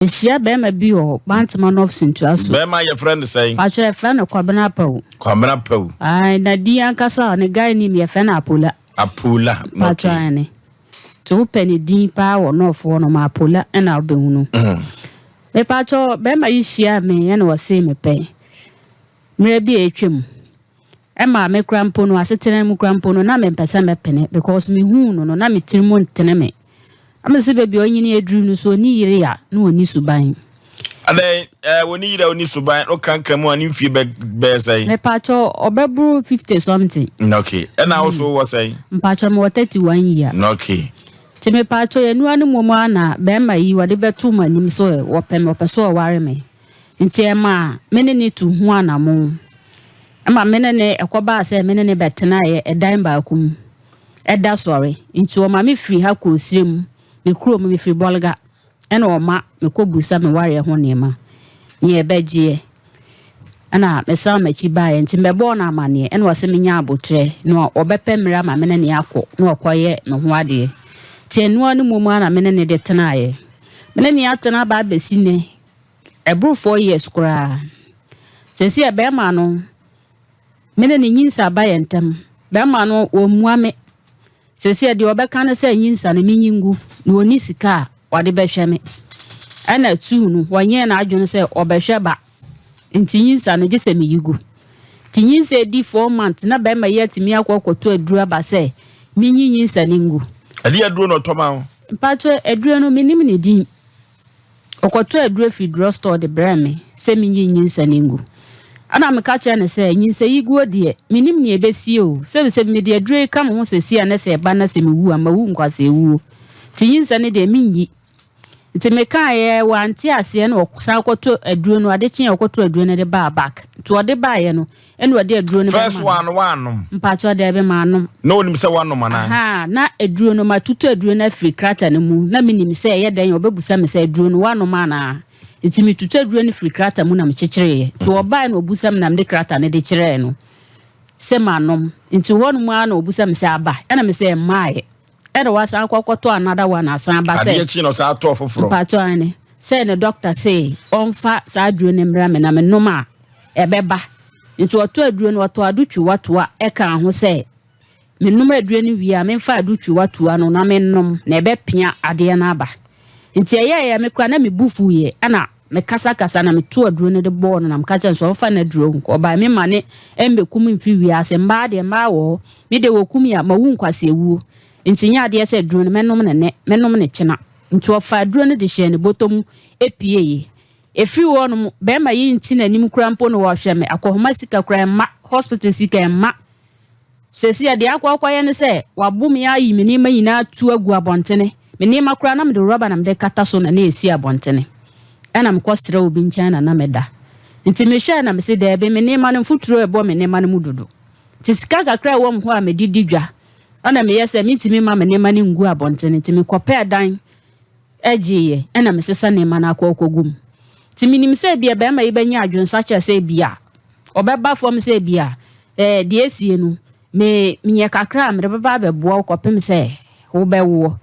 Mehyia bɛrima bi wɔ Bantama North Sintua so. Bɛrima yɛfrɛ no sɛn? Pakyɛ yɛfrɛ no Kwabena Apawu. Kwabena Apawu. Ae, na din ankasa a ne guy name yɛfrɛ no Apola. Apola, okay. Pakyɛ ae ne. Nti wopɛ ne din paa wɔ North hɔ nom Apola ɛna wobɛhu no. Mm. Mepakyɛ bɛrima yi hyia me ɛna ɔsee mepɛ. Mmerɛ bi a atwam. Ɛmaa me koraa mpo no, asetena mu koraa mpo no, na mempɛ sɛ mɛpene because mehuu no no, na me tiri mu ntene me. Na mese baabi a ɔnyini aduru no, sɛ ɔni yere a, na ɔni suban. Adɛn, eh, ɔni yere a ɔni suban, no krankran mu a ne mfie bɛ, bɛyɛ sɛn? Mepakyɛ ɔbɛboro 50 something. Okay, ɛna wo so wɔ sɛn? Mpakyɛ mewɔ 31 year. Okay. Nti mepakyɛ yɛnua no mmom a na bɛrima yi wɔde bɛto m'anim sɛ wɔpɛ me, ɔpɛ sɛ ɔware me. Nti ɛmaa me ne ne tu ho anamon. Ɛma me ne no ɛkɔbaa sɛ me ne no bɛtenaeɛ ɛdan baako mu ɛda sɔre. Nti ɔma me firi ha kɔɔ Sirem, me kurom, mefiri Bolga, ɛna ɔma mekɔ busa me wareɛ ho nneɛma, neɛ ɛbɛgyeɛ. Ɛna mesan m'akyi baeɛ, nti mebɛbɔɔ no amaneɛ, ɛna ɔse menya aboterɛ, na ɔbɛpɛ mmerɛ ama me ne no akɔ na wakɔyɛ me ho adeɛ. Nti ɛnoa no mmom ara na me ne no de tenaeɛ. Me ne no atena aba abɛsi nnɛ. Ɛboro 4 years koraa. Seesei bɛrima no, me ne no nyinsa aba yɛn ntam. Bɛrima no, ɔmmua me. Seesei deɛ ɔbɛka ne sɛ nyinsa no menyi ngu na ɔnni sika a ɔde bɛhwɛ me. Ɛna two no, ɔnyɛɛ n'adwene sɛ ɔbɛhwɛ ba. Nti nyinsa no gye sɛ meyi gu. Nti nyinsa adi 4 months na bɛrima yi atumi akɔ akɔtɔ aduro aba sɛ menyi nyinsa no ngu. Ɛdeɛ aduro na ɔtɔ ma wo? Mpakyɛ aduro no mennim ne din. Ɔkɔtɔɔ aduro firi drug store de brɛɛ me sɛ menyi nyinsɛn no ngu. Ɛna meka kyerɛɛ no sɛ, nyinsɛnyiguo deɛ, mennim nea ɛbɛsie o. Sɛbisɛbi mede aduro yi ka me ho seesei a na sɛ ɛba na sɛ mewu a, mawu nkwaseawuo. Nti nyinsɛn no deɛ, menyi. Nti mekaeɛ, wante aseɛ na ɔsan kɔtɔ aduro no, ade kyeeɛ ɔkɔtɔ aduro no de baa back. Nti ɔde baeɛ no, ɛna ɔde aduro no First bɛmaa me. one no woannom? Mpakyɛw, daabi, mannom. Na onim sɛ woanom anaa? Ahaa, na aduro no, matutu aduro no afiri krataa no mu. Na menim sɛ ɛyɛ dɛn a ɔbɛbusa me sɛ, Aduro no, woanom anaa? Nti metutu aduro no firii krataa mu na mekyekyereeɛ. Nti ɔbaeɛ na ɔbusa me na mede krataa no de kyerɛɛ no sɛ manom. Nti hɔnom ara na ɔbusa me sɛ, Aba? Ɛna mese, Ɛmmaeɛ. Ɛna wasan akɔ akɔtɔ another one asan aba sɛ. Adeɛ kye na ɔsan atɔ foforɔ. Mpakyɛw, aane. Sɛ ne doctor se ɔmfa saa aduro no mmrɛ me na menom a, ɛbɛba. Nti ɔtɔ aduro no, ɔtɔ adutwiwa toa ɛkaa ho sɛ menom aduro no wie a memfa adutwiwa toa no na mennom na ɛbɛpia adeɛ no aba. Nti ɛyɛeɛ me koraa na me bo fuiɛ ɛna me kasa kasa na meto aduro no de bɔɔ no na meka kyerɛ no sɛ ɔmfa n'aduro nkɔ. Ɔbaeɛ me ma ne ɛmmɛku me mfiri wiase. Mmaa deɛ mmaa wɔ hɔ. Me deɛ wɔku me a mawu nkwaseawuo. Nti nyɛ adeɛ sɛ aduro no mɛnom no nnɛ, mɛnom no kyena. Nti ɔfaa aduro no de hyɛɛ ne bɔtɔ mu pieeɛ. Ɛfiri hɔ nom, bɛɛma yi nte n'anim koraa mpo na ɔhwɛ me, akɔhoma sika koraa ɛmma, hospital sika ɛmma. Seesei deɛ akɔ akɔyɛ ne sɛ, wabo me ayi me nneɛma nyinaa atu agu abɔntene. Me nneɛma koraa na mede rɔba na mede kata so na na ɛsi abɔntene. Ɛna mekɔ srɛ obi nkyɛn na na meda. Nti mehwɛɛ na mese daabi, me nneɛma no mfuturo ɛbɔ me nneɛma no mu dodo. Nti sika kakra a ɛwɔ me hɔ a mede di dwa, ɛna meyɛ sɛ mentumi mma me nneɛma no ngu abɔntene. Nti mekɔpɛɛ dan gyeeɛ ɛna mesesa nneɛma no akɔ akɔgu mu. Nti menim sɛ ebia barima yi bɛnya adwensakyera sɛ ebia ɔbɛba fam sɛ ebia eh, deɛ esie no me menyɛ kakra a mede bɛba abɛboa wo kɔpem sɛ wobɛwoɔ.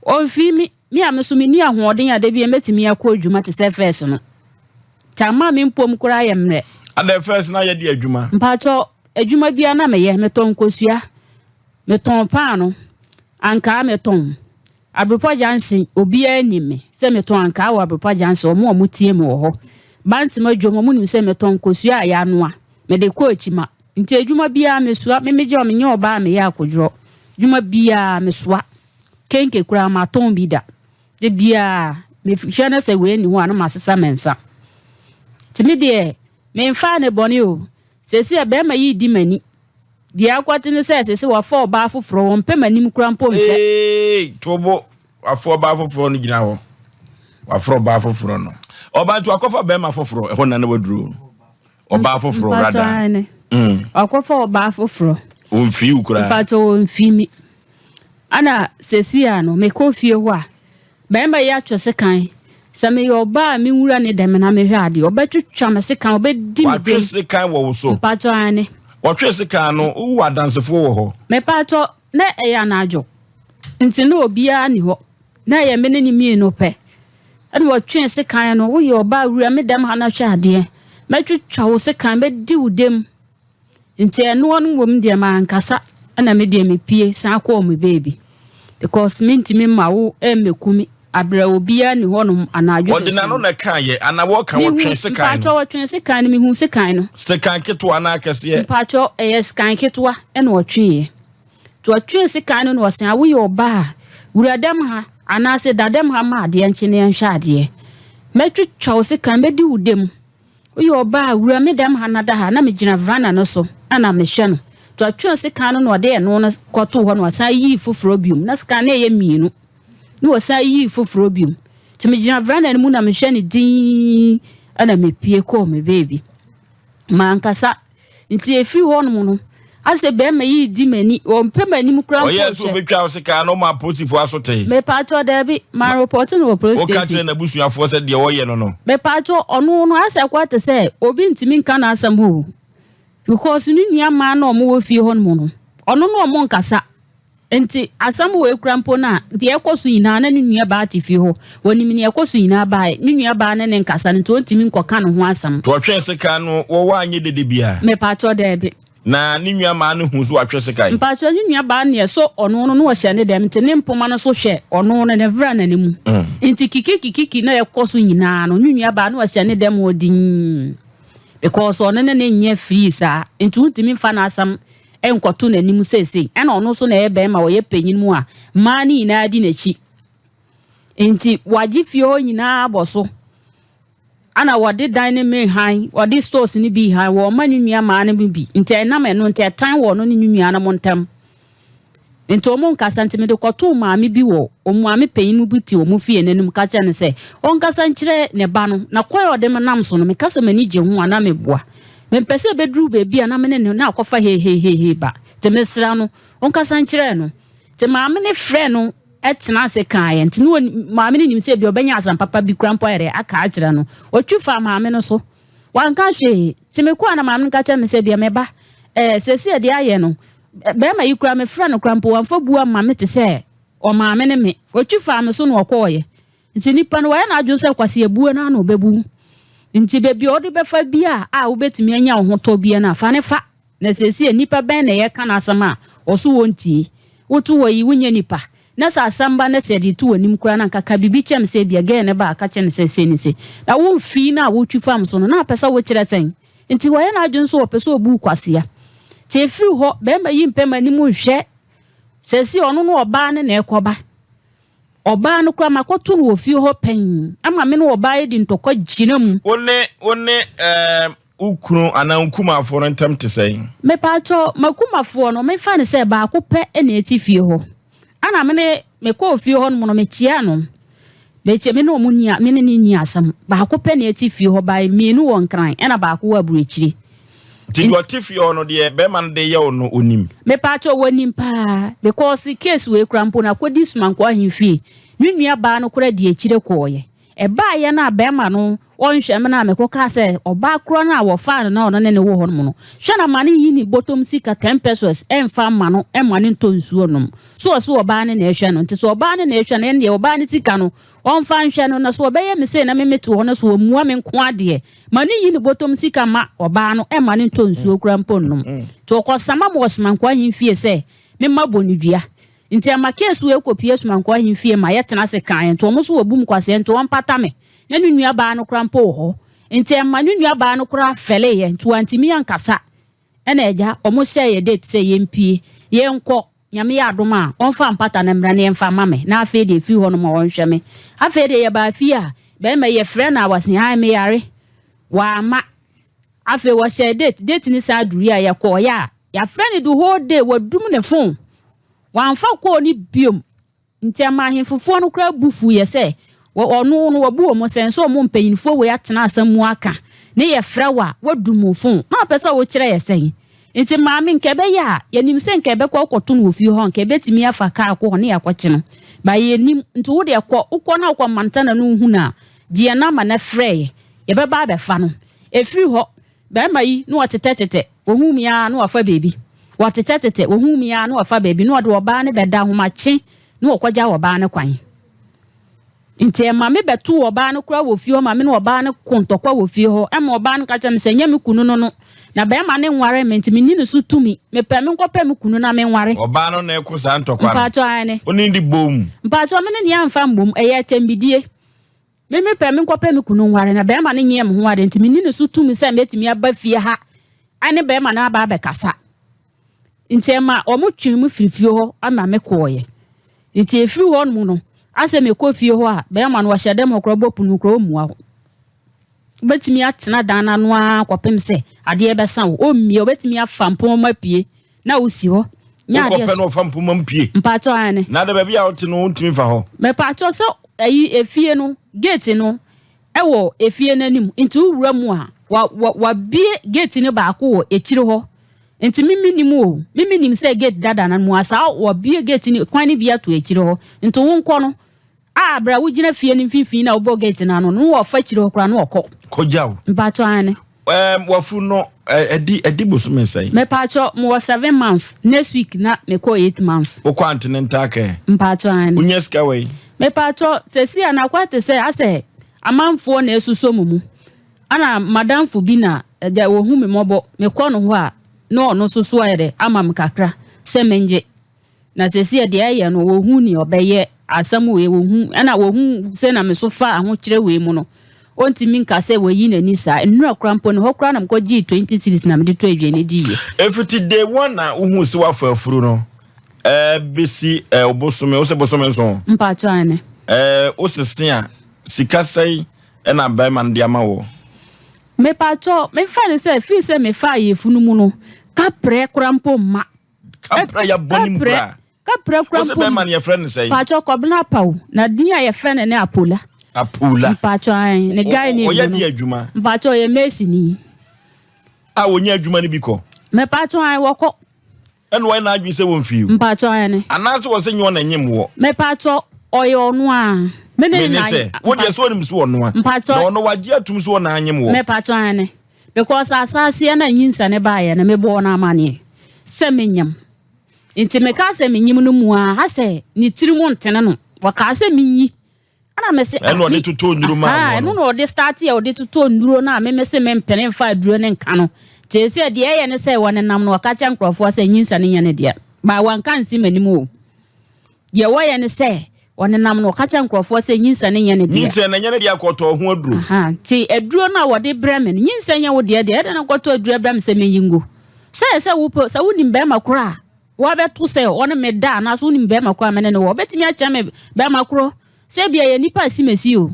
Ɔmfii me, me a me so menni ahoɔden a da bi mɛtumi akɔ adwuma te sɛ fɛs no. Nti ama me mpom koraa yɛ mmerɛ. Adɛn fɛs na yɛde adwuma? Mpakyɛ adwuma biara na meyɛ, metɔn nkosua, metɔn paano, ankaa metɔn. Abrepɔ Junction, obiara nim me sɛ metɔn ankaa wɔ Abrepɔ Junction, wɔn a wɔtie me wɔ hɔ. Bantama dwom, wɔn nim sɛ metɔn nkosua a yɛanoa, mede kɔ akyima. Nti adwuma biara mesoa, me megye menyɛ ɔbaa a meyɛ akodworɔ. Adwuma biara mesoa. Kenke koraa matɔn bi da. Da biara mehwɛ na sɛ wei nni hɔ a na masesa me nsa. Nti me deɛ memfaa ne bɔne o. Seesei a barima yi redi m'ani. Deɛ akɔte ne sɛ seesei wafa ɔbaa foforɔ, wɔmpɛ m'anim koraa mpo nhwɛ. Ee, tobo, wafa ɔbaa foforɔ no gyina hɔ. Wafa ɔbaa foforɔ no. Ɔbaa nti wakɔfa barima foforɔ, ɛhɔ na na waduro. Ɔbaa foforɔ rada. Wakɔfa ɔbaa foforɔ. Wɔmfii wo koraa. Mpakyɛ wɔmfii mi. Ana seesei a no mekɔ fie hɔ a, Barima yi atwe sekan. Sɛ meyɛ ɔbaa a menwura ne dɛm na mehwɛ adeɛ, ɔbɛtwitwa me sekan, ɔbɛdi me Watwe dwam. sekan wɔ wo so. Mpakyɛ aane. Ɔtwe sekan no, wowɔ adansefoɔ wɔ hɔ? Mepakyɛ, na ɛyɛ anadwo, nti na obiara nni hɔ. Na ɛyɛ me ne ne mmienu pɛ. Ɛna ɔtwee sekan no, woyɛ ɔbaa wura me dɛm ha na hwɛ adeɛ. Mɛtwitwa wo sekan, mɛdi wo dam. Nti ɛnoɔ no mmom deɛ mankasa ɛna me deɛ mepie san kɔɔ me baabi because mentumi mma wo ɛmmɛku me abrɛ obiara ni hɔnom anadwo. Wɔde n'ano na ɛka yɛ ana wɔka wɔtwe sekan no? Mpakyɛ, wɔtwe sekan no, mehu sekan no. Sekan ketewa anaa kɛseɛ? Mpakyɛ, ɛyɛ sekan ketewa ɛna ɔtweeɛ. Nti ɔtwee sekan no na ɔse, a woyɛ ɔbaa a wura dɛm ha anaasɛ da dɛm ha ma adeɛ nkye na yɛnhwɛ adeɛ. Mɛtwitwa wo sekan, mɛdi wo dam. Woyɛ ɔbaa a, wura me dɛm ha na da ha. Na megyina veranda no so na mehwɛ no. Nti ɔtwee sekan no na ɔde ɛno no kɔtoo hɔ na ɔsan yii foforɔ biom. Na sekan no ɛyɛ mmienu. Na ɔsan yii foforɔ biom. Nti megyina veranda no mu na mehwɛ no dinn ɛna mepue kɔɔ me baabi. Mankasa. Nti ɛfiri hɔnom no, asɛ bɛrima yi redi m'ani, ɔmpɛ m'anim koraa mpo Ɔyɛɛ sɛ nhwɛ. ɔbɛtwa wo sekan na ɔma apolisifoɔ aso tee. Mepaatwɔ daabi, manrepɔte no wɔ police Woka station. kyerɛɛ n'abusuafoɔ sɛ deɛ ɔyɛ no no. Mepaatwɔ, ɔno no asɛ koraa te sɛ obi ntumi nka n'asɛm o. Because ne nua mmaa no a wɔwɔ fie hɔnom no, ɔno ne wɔn nkasa. Enti asɛm wei kura mpo no a, deɛ ɛkɔ so nyinaa na ne nuabaa te fie hɔ. Ɔnim nea ɛkɔ so nyinaa bae. Ne nuabaa ne no nkasa no nti ɔntumi nkɔka ne ho asɛm. Nti ɔtwee sekan no wɔ hɔ anyɛ dede biara. Mepakyɛw, daabi. Na ne nuammaa no huu sɛ watwe sekan. Mpakyɛw, ne nuabaa no deɛ, so ɔno no na ɔhyɛ ne dɛm nti ne mpoma no so hwɛ ɔno no ne veranda no mu. Nti kikikikiki na ɛkɔ so nyinaa no, ne nuabaa no ɔhyɛ ne dɛm hɔ dinn. Because ɔno ne no nyɛ free saa. Nti wontumi mfa n'asɛm nkɔto n'anim seesei. Ɛna ɔno nso na ɛyɛ bɛrima, ɔyɛ panyin mu a mmaa no nyinaa di n'akyi. Nti wagye fie hɔ nyinaa abɔ so. Ana wɔde dan no mmiri han, wɔde stores no bi han, wɔma ne nua mmaa no bi. Nti ɛnam ɛno nti ɛtan wɔ ɔno ne ne nua no ntam. Nti wɔn nkasa nti mede kɔtoo maame bi wɔ wɔn maame panyin mu bi te wɔn fie n'anim ka kyerɛ no sɛ ɔnkasa nkyerɛ ne ba no na kwan a ɔde me nam so no meka sɛ m'ani gye ho a na meboa. Mempɛ sɛ ɛbɛduru baabi a na me ne no na akɔfa heiheihei ba. Nti mesrɛ no ɔnkasa nkyerɛ no. Nti maame no frɛɛ no tena ase kaeɛ. Nti na maame no nim sɛ ebia ɔbɛnya asɛm papa bi koraa mpo ayɛ dɛ aka akyerɛ no. Ɔtwi faa maame no so. Wanka hwee. Nti mekɔɔ a na maame no ka kyerɛ me sɛ ebia me ba, eh, seesei deɛ ayɛ no, Barima yi koraa, mefrɛɛ no koraa mpo, wamfa bu amma me te sɛ ɔmaame ne me. Ɔtwi faa me so na ɔkɔeɛ. Nti nipa no, wayɛ n'adwene sɛ Kwasi abue no ara na ɔbɛbu wo. Nti baabi a ɔde bɛfa biara a wobɛtumi anya wo ho tɔ biara no a, fa no fa. Na seesei nnipa bɛn na yɛreka n'asɛm a ɔso wɔntie? Woto hɔ yi, wonyɛ nipa. Na sɛ asɛm ba na sɛ yɛde to w'anim koraa na anka ka biribi kyerɛ me sɛ ebia girl no ba a, ka kyerɛ no sɛ sei ne sei. Na wo mfii no a wotwi fam so no, na apɛ sɛ wokyerɛ sɛn? Nti wayɛ n'adwene sɛ ɔpɛ sɛ ɔbu wo kwasea. Nti ɛfiri hɔ, barima yi mpɛ m'anim nhwɛ. Seesei ɔno ne ɔbaa no na ɛkɔba. Ɔbaa no koraa makɔto no wɔ fie hɔ pɛn ama me ne ɔbaa yi de ntɔkwa gyina mu. Wo ne wo ne ɛɛm wo kunu anaa wo kumafoɔ no ntam te sɛn? Mepaakyɛw, m'akumafoɔ no, memfa no sɛ baako pɛ na ɛte fie hɔ. Ɛna me ne mekɔɔ fie hɔ nom no, mekyeaa no. Mekyɛ me ne wɔn nni me ne no nni asɛm. Baako pɛ na ɛte fie hɔ, bae mmienu wɔ Nkran ɛna baako wɔ Aburokyire. Nti deɛ ɔte fie hɔ no deɛ bɛrima no de yɛ wo no ɔnim? Mepaakyɛw, wɔnim paa because case wei koraa mpo no akɔdi Sumanko ahemfie. Me nua baa no koraa di akyire kɔɔeɛ. Ɛbaeɛ no a barima no ɔnhwɛ me no a mekɔkaa sɛ ɔbaa korɔ no a wɔfaa no na ɔno ne no wɔ hɔ nom no, hwɛ na ma no nyi ne bɔtɔm sika ten pesos mfa mma no mma no ntɔ nsuo nnom. So ɔse ɔbaa no na ɛhwɛ no? Nti sɛ ɔbaa no na ɛhwɛ no ɛndeɛ ɔbaa no sika no ɔmfa nhwɛ no na sɛ ɔbɛyɛ me sei na me mete hɔ no sɛ ɔmmua me nko ara deɛ ma no nyi ne bɔtɔm sika mma ɔbaa no mma no ntɔ nsuo koraa mpo nnom. Nti ɔkɔsama ma ɔsoma nkoa ahemfie sɛ memma bɔ no dua. Nti ɛma case wei kɔ pie Somanko ahemfie ma yɛ tena ase kaeɛ nti ɔmo nso wɔ bum kwasea nti ɔmpata me na ne nua baa no koraa mpo wɔ hɔ nti ɛma ne nua baa no koraa fɛleeɛ nti wantumi ankasa ɛna agya ɔmo hyɛɛ yɛ date sɛ yɛn pie yɛn kɔ Nyame yɛ adom a ɔmfa mpata no mmra na yɛmfa mma me na afei deɛ ɛfiri hɔ nom a ɔnhwɛ me afei deɛ yɛbaa fie a bɛɛma yi yɛfrɛ no a wase ae meyare wamma afei wɔhyɛɛ date date no saa duruiɛ a yɛkɔɔeɛ a Yɛafrɛ no the whole day, wadum ne phone. Wamfa call no biom. Nti ɛma ahemfofoɔ no koraa bu fuiɛ sɛ ɔno no wabu wɔn sɛn sɛ wɔn mpanyinfoɔ wei atena asɛm mu aka ne yɛfrɛ wo a wadum wo phone na wapɛ sɛ wokyerɛ yɛ sɛn. Nti maame nka ɛbɛyɛ a yɛnim sɛ nka yɛbɛkɔ akɔto no wɔ fie hɔ nka yɛbɛtumi afa kaa akɔ hɔ ne yɛakɔkye no but yɛnnim nti wo deɛ kɔ wokɔ na wokɔ Montana no wohu no a gye yɛn number na frɛ yɛ yɛbɛba abɛfa no. Ɛfiri hɔ Barima yi na ɔtetɛtetɛ, ɔhuu me ara na wafa baabi. Ɔtetɛtetɛ, ɔhuu me ara na wafa baabi, na ɔde ɔbaa no bɛda ahomakye na ɔkɔgya ɔbaa no kwan. Nti ɛma me bɛtoo ɔbaa no koraa wɔ fie hɔ ma me ne ɔbaa no ko ntɔkwa wɔ fie hɔ. Ɛma ɔbaa no ka kyerɛ me sɛ nyɛ me kunu no no. Na bɛrima no nware me nti menni ne so tumi. Mepɛ menkɔpɛ me kunu na menware. Ɔbaa no na ɛko saa ntɔkwa no? Mpakyɛw, aane. Wo ne no di bom? Mpakyɛw, me ne no amfa mbom. Ɛyɛ atɛmbidie. Me mepɛ menkɔpɛ me kunu nware na bɛrima no nyɛɛ me ho ade nti menni ne so tumi sɛ mɛtumi aba fie ha ne bɛrima no aba abɛkasa. Nti ɛma wɔtwee me firi fie hɔ ma me kɔɔeɛ. Nti ɛfiri hɔ nom no, asɛ mekɔ fie hɔ a, bɛrima no ɔhyɛ dɛm hɔ koraa ɔbɔ pono koraa ɔmmua hɔ. Wobɛtumi atena dan no ano ara kɔpem sɛ adeɛ bɛsa wo. Ɔmmie, wobɛtumi afa mpoma mu apue na wosi hɔ. Nyɛ adeɛ Wokɔpɛ no ɔfa mpoma mu pue. Mpakyɛw aane. Na de baabi a wote no wontumi mfa hɔ. Mepakyɛw sɛ ɛyi efie no gate no ɛwɔ efie no anim nti wowura mu a wa wa wabie gate no baako wɔ akyire hɔ nti me menim o me menim sɛ gate dada no mu a saa wabie gate no kwan no bi ato akyire hɔ nti wonkɔ no A Bere a wogyina fie no mfinimfini na wobɔ gate no ano no, na wɔfa akyiri hɔ koraa na wɔkɔ. Kɔgya wo. Mpakyɛ aane. Ɛɛm wafunu no ɛdi ɛdi bosome sɛn? Mepakyɛ mewɔ 7 months, next week na mekɔ 8 months. Wokɔ antenatal care? Mpakyɛ aane. Wonya sika wɔ yi? Mepakyɛ sɛsi a na akɔ te sɛ asɛ amanfoɔ na ɛsosɔ mo mu. Ana madamfo bi na ɛgya wɔhu me mmɔbɔ, mekɔ no hɔ a na ɔno nso so ayɛ dɛ ama me kakra sɛ mengye. Na seesei deɛ ɛyɛ no, wɔhu nea ɔbɛyɛ, asɛm wei wɔhu, ɛna wɔhu sɛ na me so fa ahokyerɛ wei mu no, ɔntumi nka sɛ wayi n'ani saa. Nnura koraa mpo no, hɔ koraa na mekɔgyee 20 cedis na mede tɔ aduane diiɛ. Ɛfiti day one a wohuu sɛ woafa afuru no bɛsi bosome, wose bosome nson? Mpakyɛ aane. Wosese a, sika sɛn na barima no de ama woɔ? Mepakyɛ, memfa no sɛ, firi sɛ mefaa yafunu mu no, kaprɛ koraa mpo mma. Kaprɛ yɛ bɔ ne mu koraa. Kaprɛ kura mpo. Wosɛ bɛrima no yɛfrɛ no sɛn? Mpatsɔ Kɔbena Apaw. Na din a yɛfrɛ no ne Apola. Apola. Mpatsɔ ae ne guy name no. Ɔyɛ deɛ adwuma? Mpatsɔ ɔyɛ masoni. A wɔnya adwuma no bi kɔ? Mepatsɔ ae wɔkɔ. Ɛna wɔyɛ n'adwene sɛ wɔmfii o. Mpatsɔ ae ne. Anaasɛ wɔ sɛ nyɛ ɔna nyem woɔ? Mepatsɔ ɔyɛ ɔno a. Me ne sɛ wo deɛ sɛ ɔnim so ɔno a. Mpatsɔ. Na ɔno wagye atum so ɔna anyem woɔ. Mepatsɔ ae ne. Because asaseɛ no a nyinsɛne baeɛ no mebɔɔ no amaneɛ sɛ menyem. Nti mekaa sɛ menyem no mu ara asɛ ne tiri mu ntene no. Ɔkaa sɛ menyi. Ɛna mese ah Ɛna ɔde totɔɔ nnuro maa ahaa woɔ no. ɛno na ɔde starteɛ ɔde totɔɔ nnuro no a me mese mempene mfa aduro no nka no. Nti seesei deɛ ɛyɛ ne sɛ wɔnenam no ɔka kyerɛ nkurɔfoɔ sɛ nyinsɛne nyɛ ne dea. But wanka ansi m'anim o. Deɛ wɔyɛ ne sɛ, wɔnenam no, wɔka kyerɛ nkurɔfoɔ sɛ nyinsɛn no nyɛ ne dea. Nyinsɛn no nyɛ ne dea, kɔtɔ ho aduro. Aha, nti aduro no a wɔde brɛ me no, nyinsɛn nyɛ wo deɛ deɛ, ɛdɛn na kɔtɔ aduro brɛ me sɛ menyi ngu? Sɛ sɛ wopɛ, sɛ wonim bɛrima korɔ a wɔabɛto sɛ ɔne me da anaasɛ wonim bɛrima korɔ a me ne no wɔ, wobɛtumi akyerɛ me bɛrima korɔ sɛ ebia yɛ nipa asimasi o,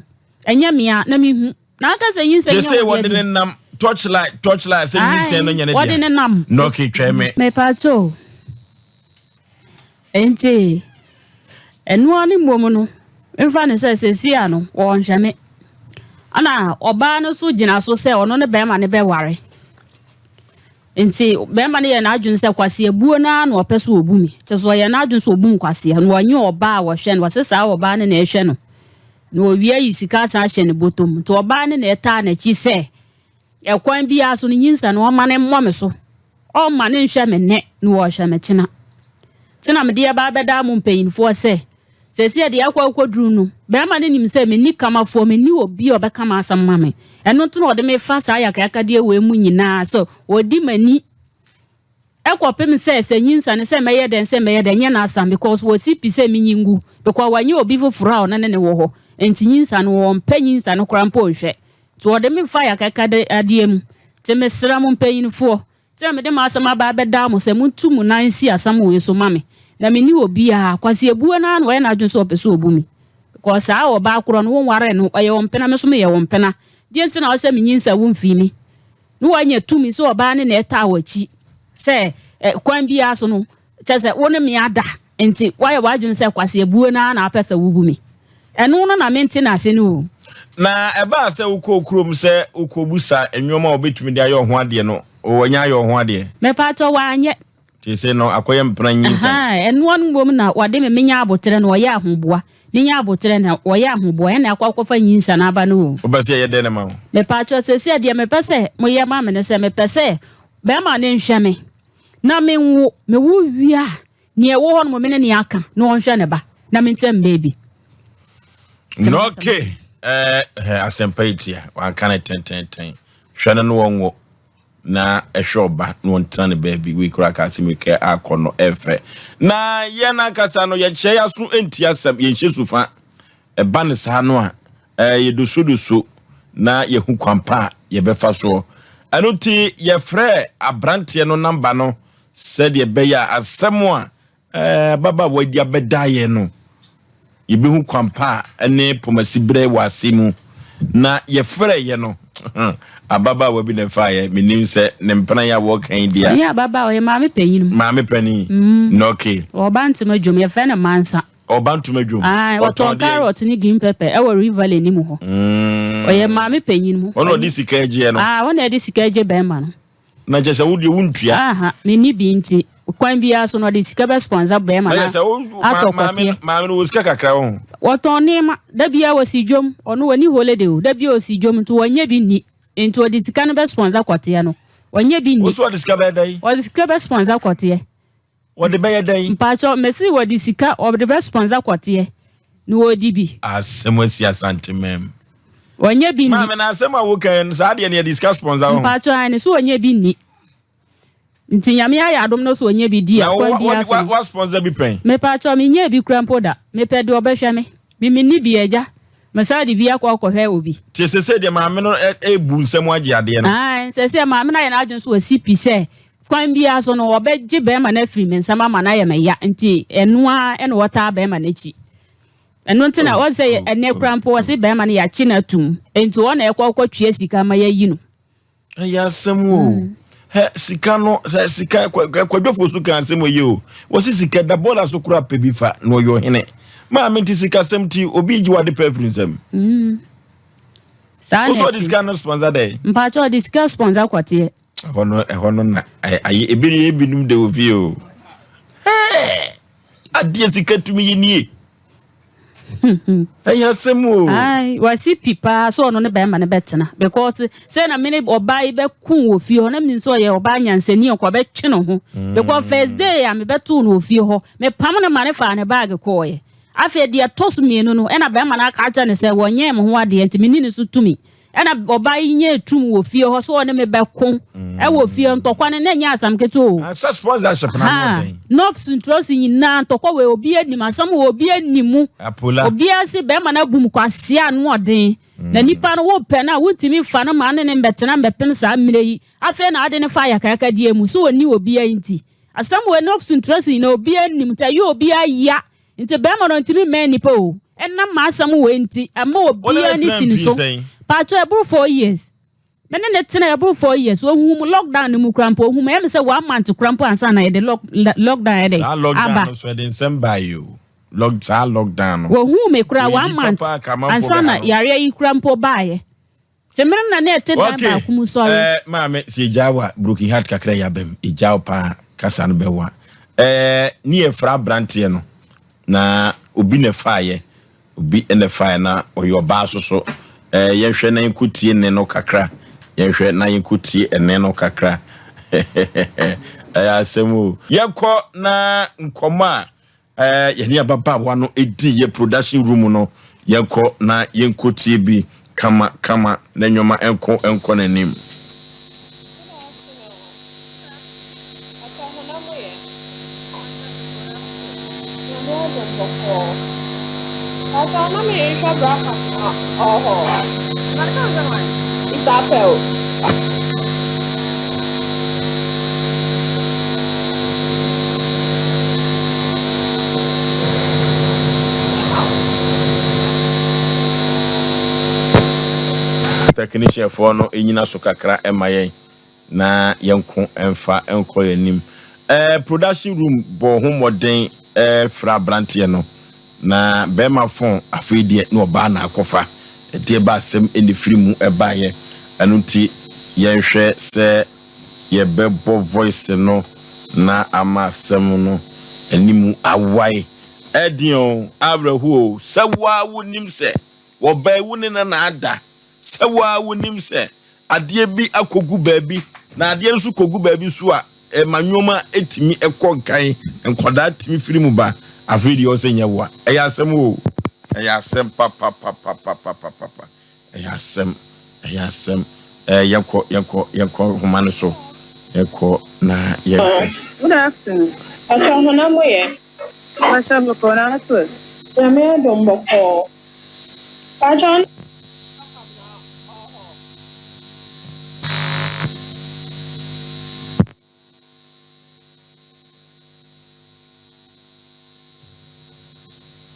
ɛnyɛ me a, na mehu. Na aka sɛ nyinsɛn nyɛ Seesei wo deɛ wɔde deɛ. ne nam torchlight torchlight sɛ nyinsɛn no Ae, nyɛ ne wɔde dea. ne nam. Na ɔke twɛn me. Mepatwo o. Enti, ɛno ara no mmom no, memfa no sɛ seesei a no, wɔnhwɛ me. Ɛna ɔbaa no nso gyina so sɛ ɔno ne barima no bɛware. Nti barima no yɛ n'adwene sɛ kwaseabuo no ara na ɔpɛ sɛ ɔbu me. Kyerɛ sɛ ɔyɛ n'adwene sɛ ɔbu me kwasea. Na ɔnye ɔbaa a wɔhwɛ no, ɔse saa ɔbaa no na ɛhwɛ no. Na ɔwie ayi sika asan ahyɛ ne bɔtɔ mu. Nti ɔbaa no na ɛtaa n'akyi sɛ Ɛkwan biara so no, nyinsɛn no, ɔmma no mmɔ me so. Ɔmma no nhwɛ me nnɛ na ɔrehwɛ me kyena. Nti na mede aba abɛdaa mo mpanyinfoɔ sɛ, seesei deɛ akɔ akɔduru no, barima no nim sɛ menni kamafoɔ, menni obi a ɔbɛka m'asɛm ma me. Ɛno nti na ɔde me fa saa yakayakadeɛ wei mu nyinaa sɛ ɔdi m'ani kɔpem sɛ sɛ nyinsɛn no sɛ mɛyɛ dɛn sɛ mɛyɛ dɛn nyɛ n'asɛm because wɔsi pi sɛ menyi ngu because wanyɛ obi foforɔ a ɔno ne ne wɔ hɔ nti nyinsɛn no wɔmpɛ nyinsɛn no koraa mpo nhwɛ. Nti wɔde me fa yakɛkɛde adeɛ mu. Nti mesrɛ mo mpanyinfoɔ, nti na mede m'asɛm aba abɛdaa mo sɛ montu mo nan nsi asɛm wei so ma me. Na menni obiara. Kwasi Abuo no ara na ɔyɛ n'adwene sɛ ɔpɛ sɛ ɔbu me. Because saa ɔbaa korɔ no, wonwaree no, ɔyɛ wo mpena, me nso meyɛ wo mpena. Deɛ nti na wo sɛ menyinsɛn wo mfii me? Na wanya tumi sɛ ɔbaa no na ɛtaa w'akyi sɛ kwan biara so no, Kyerɛ sɛ, wo ne me ada, enti woayɛ w'adwene sɛ kwaseabuo no ara na wopɛ sɛ wobu me. Ɛno no na mente no ase no o. Na ɛbaa sɛ wokɔɔ kurom sɛ wokɔbisa nnoɔma a wɔbɛtumi de ayɛ wo ho adeɛ no, wɔanya ayɛ wo ho adeɛ? Mepakyɛw, wɔanyɛ. Seesei no, akɔyɛ mpena nyinsɛn. Ahaa, ɛnoɔ no mmom na wɔde me menya aboterɛ na wɔyɛ ahoboa. Menya aboterɛ na wɔyɛ ahoboa, ɛna akɔ akɔfa nyinsɛn aba no o. Wopɛ sɛ yɛyɛ dɛn ma wo? Mepakyɛw, seesei deɛ mepɛ sɛ moyɛ ma me ne sɛ, mepɛ sɛ bɛrima no nhwɛ me. Na menwo, mewo wie a, nea ɛwɔ hɔ no me ne nea aka na ɔnhwɛ ne ba na menkyɛ me baabi. No okay. Eh, eh, asɛmpa yi tia. Wanka no tententen. Hwɛ no no wɔnwo na ɛhwɛ ɔba na wɔntena ne baabi. Wei koraa ka asɛm yi kɛ akɔ no ɛfɛ. Na yɛn ankasa no yɛkyerɛ yɛn aso nti asɛm yɛnhyɛ sufa. Ɛba no saa no a, eh, yɛdosodoso na yɛhu kwan pa a yɛbɛfa soɔ. Ɛno nti yɛfrɛ aberanteɛ no namba no sɛdeɛ ɛbɛyɛ a asɛm a eh, ababaawa yi abɛda yɛn no, yɛbɛhu kwan pa a ɛne pomasi berɛ wɔ ase mu. Na yɛfrɛ yɛ no, ababaawa bi na ɛfaeɛ, menim sɛ ne mpena yi a wɔka yi deɛ. Ɔnyɛ ababaawa, ɔyɛ maame panyin. Maame panin? Mm. Na okay. Ɔba ntoma dwom, yɛfrɛ no Mansa. Ɔba ntoma dwom. Ae, wɔtɔn carrot ne green pepper ɛwɔ River Lane mu hɔ. Ɔyɛ maame panyin mu. Ɔna ɔde sika agyeɛ no. Ah, ɔna ɛde sika agye bɛrima no. Na kyerɛ sɛ wo deɛ wontua. Aha, menni bi nti kwan biara so no ɔde sika bɛ sponsor bɛrima no atɔ kɔteɛ. Maame no wɔ sika kakra wɔ ho. Wɔtɔn nneɛma, da biara wɔsi dwom, ɔno wɔni holiday o, da biara ɔsi dwom nti wɔnyɛ bi nni. Nti ɔde sika no bɛ sponsor kɔteɛ no, ɔnyɛ bi nni. Wo so ɔde sika bɛyɛ dɛn? Ɔde sika bɛ sponsor kɔteɛ. Wɔde bɛyɛ dɛn? Mpakyɛw mese wɔde sika wɔde bɛ sponsor kɔteɛ na wɔdi bi. Asɛm asi Asanteman mu. Wɔnyɛ bi nni. Maame na asɛm a woka yi no saa deɛ no yɛde sika sponsor wo ho. Mpakyɛw aane so wɔnyɛ bi nni. Nti Nyame ayɛ adom no so wɔnyɛ bi di a kwan biara so no. Na wo wa sponsor bi pɛn? Mepakyɛw menyɛɛ bi kura mpo da. Mepɛ deɛ ɔbɛhwɛ me. Me menni bi agya. Mesan de bi akɔ akɔhwɛ obi. Nti sesei deɛ maame no rebu nsam agye adeɛ no. Ae, sesei maame no ayɛ n'adwene sɛ wasi pi sɛ kwan biara so no ɔbɛgye barima no afiri me nsam ama no ayɛ me ya. Nti ɛno ara na ɔtaa barima no akyi. Ɛno nti na ɔn sɛ ɛnnɛ koraa mpo ɔse barima no yɛakye no atum. Nti ɔno na ɛkɔ kɔtua sika ma yɛayi no. Ɛyɛ asɛm o. Hɛ sika no sɛ sika kwadwofoɔ so ka asɛm oye o. Wɔsi sika da bɔɔla so kora pɛ bi fa na ɔyɛ ɔhene. Maame nti sikasɛm ti obi gye wade pɛ afiri nsam. Mm. Saa na ɔde sika no sponsor dɛ. Mpakyɛ ɔde sika sponsor kɔteɛ. Ɛhɔ no ɛhɔ no na ayɛ ebi ne ebinom de wɔ fie o. Hɛɛ adeɛ sika tumi yɛ nie. Ɛyɛ asɛm o. Ayi wasi pi paa sɛ ɔno ne bɛrima no bɛtena because sɛ na mene ɔbaa yi bɛko wɔ fie hɔ na menim sɛ ɔyɛ ɔbaa nyansani nka ɔbɛtwe ne ho because first day a mebɛtoo no wɔ fie hɔ mepam no ma ne faa ne baage kɔɔeɛ afei deɛ ɛtɔ so mmienu no ɛna bɛrima no aka akyerɛ no sɛ wɔnyɛɛ me ho adeɛ nti menni ne so tumi Ɛna ɔbaa yi nyaa tum wɔ fie hɔ sɛ ɔne me bɛko ɛwɔ fie ntɔkwa no na ɛnyɛ asɛm ketewa o. Sɛ sponsorship na ano den. North Suntrosi nyinaa ntɔkwa wɔ obi anim asɛm wɔ obi anim mu. Apola. Obi ase bɛrima no abum kwasea ano ɔden. Na nipa no wopɛ no a wontumi nfa no ma ne ne mbɛtena mbɛpem saa mmerɛ yi. Afei na ade no fa ayakayakadeɛ mu sɛ ɔnni obiara nti. Asɛm wɔ North Suntrosi nyinaa obi anim nti ɛyɛ obiara ya. Nti bɛɛma no ntumi mmɛn nipa o. Ɛnam m'asɛm wei nti ɛma obiara ani si ne so. Paatwoo ɛboro 4 years. Me ne no tena ɛboro 4 years. Ohuu mu lockdown no mu koraa mpo ohuu mu ɛyɛ me sɛ one month koraa mpo ansa na yɛde lock lockdown ɛdɛ Saa lockdown no so ɛde nsɛm baeɛ o. Lock saa lockdown no. Ohuu me koraa Wɔyɛ one nipa month paa ka amanfoɔ ansa na bɛha no. yareɛ yi koraa mpo baeɛ. Te mmerɛ na na ɛte dan Okay, baako mu sɔre. eh, maame, sɛ yɛgyaa wo a, broken heart kakra yi abam. Yɛgyaa wo paa, kasa no bɛwa. Eh, ne yɛfrɛ aberanteɛ no, na obi na ɛfaeɛ. Obi na ɛfaeɛ na ɔyɛ ɔbaa so so. Eh, yɛnhwɛ na yɛnkɔtie nne no kakra. Yɛnhwɛ na yɛnkɔtie ɛnne no kakra. Ɛyɛ asɛm o. Yɛnkɔ na nkɔmmɔ a Eh, yɛne ababaawa no di yɛ production room no, yɛnkɔ na yɛnkɔtie bi kama kama na nneɛma nko nkɔ n'anim. Technician foɔ no nyina so kakra ma yɛn na yɛnko mfa nkɔ yɛn anim. Eh, production room bɔɔ ho mmɔden eh, frɛ aberanteɛ no na bɛrima fon afei deɛ na ɔbaa na akɔfa ɛdeɛ ba asɛm ɛna firi mu ɛbaeɛ ɛno nti yɛnhwɛ sɛ yɛbɛbɔ voice no na ama asɛm no animu awae. Ɛdeɛn o, awerɛhoɔ o, sɛ wo ara wonim sɛ wɔbaa yi wo ne no na ada, sɛ wo ara wonim sɛ adeɛ bi akɔgu baabi, na adeɛ nso kɔgu baabi nso a, ɛma nneɛma tumi kɔ nkan, nkwadaa tumi firi mu ba, afei deɛ ɔsɛ nyɛ wo a, ɛyɛ asɛm o. Ɛyɛ asɛm papapapapapapa. Ɛyɛ asɛm, ɛyɛ asɛm. Ɛɛ yɛnkɔ, yɛnkɔ, yɛnkɔ nhoma no so. Yɛnkɔ na yɛnhwɛ. Good afternoon. Ɔkyɛ honam mo yɛ. Mpakyɛ bɔkɔɔ na aso ɛ. Nyame adom bɔkɔɔ. Mpakyɛ ɔne.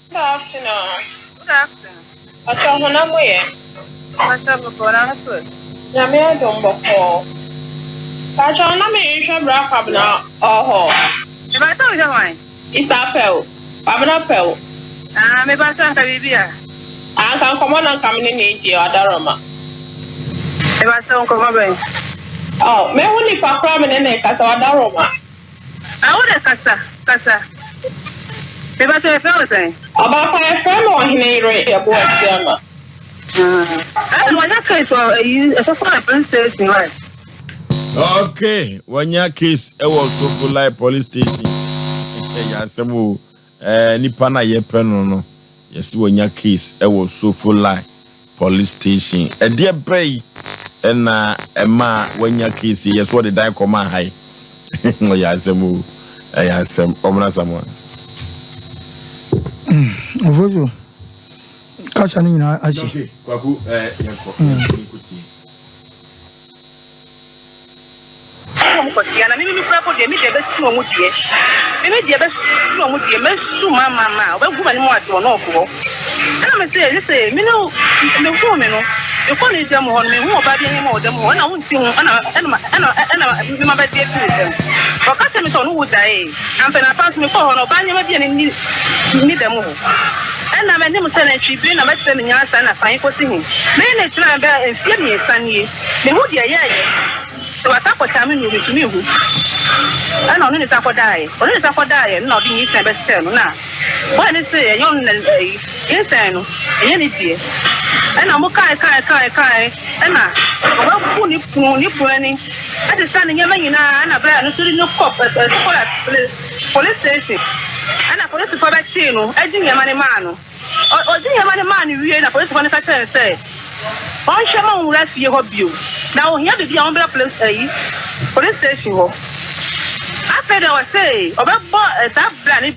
Good afternoon. Good afternoon. Mpakyɛ honam mo yɛ. Mpakyɛ bɔkɔɔ na aso ɛ. Nyame adom bɔkɔɔ. Mpakyɛ na me nhwɛ bra kwabena ɔhɔ. Mepakyɛ wo hwɛ hwan? Isa pɛw. Kwabena pɛw. Ah mepakyɛ anka biribi a. Ah anka nkɔmɔ na nka me ne no edi ɔadaroma. Mepakyɛ nkɔmɔ bɛn? Oh mehu nipa koraa me ne no rekasa ɔadaroma. Ah wo de kasa kasa. Mepakyɛ yɛfrɛ wo sɛn? Ɔbaapa yɛfrɛ me ɔhene yere Yeboah Asiamah. Ah wanya case wɔ ayi Sofoline police station right? Okay, wanya case ɛwɔ Sofoline police station. Ɛyɛ asɛm o. Ɛɛ nipa na yɛpɛ no no, yɛsi wanya case ɛwɔ Sofoline police station. Ɛdeɛ bɛyi ɛna ɛma wanya case yɛ so ɔde dan kɔma ha yi. Ɛyɛ asɛm o. Ɛyɛ asɛm. Ɔmuna Samoa. Ofosu, kasa no nyinaa asi. Okay, Kwaku, ɛɛ yɛnkɔ yɛnkɔ yɛnkɔ tie. Wɔn kɔsia na mimi kura po deɛ mi deɛ bɛsu wɔn deɛ mimi deɛ bɛsu wɔn deɛ mɛsu ma ma ma ɔbɛgu m'anim ase wɔ nɔɔfo hɔ ɛna me sɛ ɛsɛ sɛ me ne me hu me no mekɔ ne dɛm hɔ no me hu ɔbaa bi anim wɔ dɛm hɔ ɛna wonti ho ɛna ɛna ɛna ɛna me ma bɛgye afiri ne dɛm ɔka kyerɛ me sɛ ɔno wo gyae ampɛnapa nso mekɔ hɔ no ɔbaa nneɛma bi a ne ne dɛm hɔ ɛna m'anim sɛ nantwi bere na mɛkyerɛ me nyansa na fan kɔsi he me ne tena bɛ mfie 3 nie mehu deɛ yɛɛyɛ sɛ wasa kɔtaa me nuru metumi hu ɛna ɔno ne sa kɔdaeɛ ɔno ne sa kɔdaeɛ no na ɔde nyinsɛn bɛhyɛɛ no na bɔɔ ne se ɛnyɛ ɔno na ɛyi nyinsɛn no ɛnyɛ ne deɛ ɛna mo kae kae kae kae ɛna ɔbɛbu ne kunu ne kunu ani ɛde sa ne nneɛma nyinaa ɛna bɛrɛ no so de no kɔ ɛɛ police station ɛna polisifoɔ bɛkyee no ɛgye nneɛma ne maa no ɔgye nneɛma ne maa no wie na polisifoɔ no ka kyerɛ no sɛ ɔnhwɛ ma ɔnwura fie hɔ bio na ohia biribi a ɔmbra police ɛyi police station hɔ afei deɛ ɔse ɔbɛbɔ saa bra ne.